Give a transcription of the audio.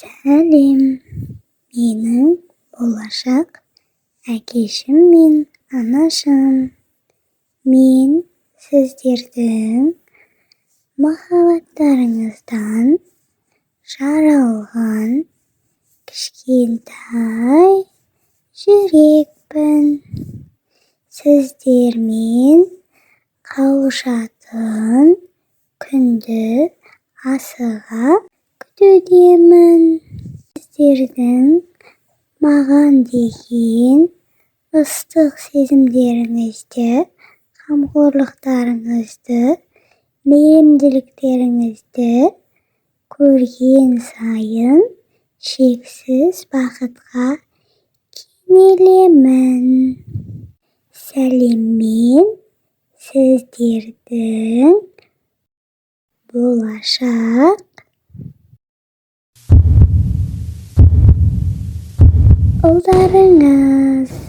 Сәлем, менің болашақ әкешім мен анашым! Мен сіздердің махаббаттарыңыздан жаралған кішкентай жүрекпін. Сіздермен қауышатын күнді асыға күтудемін. Сіздердің маған деген ыстық сезімдеріңізді, қамқорлықтарыңызды, мейірімділіктеріңізді көрген сайын шексіз бақытқа кенелемін. Сәлеммен, сіздердің болашақ ұлдарыңыз.